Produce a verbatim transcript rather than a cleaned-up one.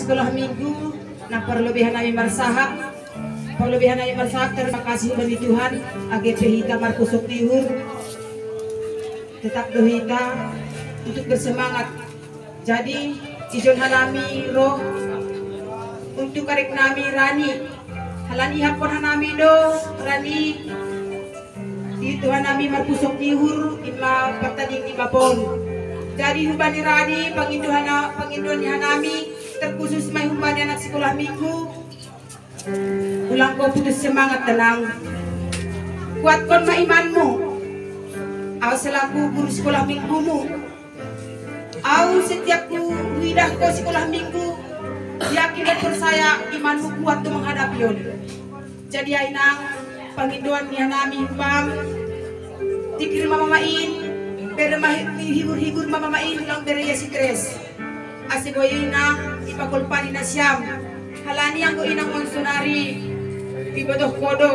Sekolah minggu, na parlu bere hanami marsahap, parlu bere hanami marsahap, terima kasih bagi Tuhan, age pe hita marpusok ni uhur, tetap do hita untuk bersemangat. Jadi, ijon hanami ro untuk karegnami Rani. Halani ihaphon hanami do Rani, ido hanami marpusok ni uhur, ima pertandingan ni bapon. Jadi, humbani Rani, pangindo hana-, pangindo ni hanami, terkhusus ma i humbani anak sekolah minggu, ulang kau putus semangat, tenang. Kuatkon ma imanmu. Au selaku guru sekolah minggumu, au setiap ku huidah kau sekolah minggu, yakin dan percaya imanmu kuat untuk menghadapi on. Jadi, inang, pangindoan ni hanami humbam, tikir ma mama in, bere ma hi-, hibur-hibur ma mama in, ulang bere ia stres. Ase boi inang, ipagolpani nasiam. Halani anggo inang on sonari, ibotohon do,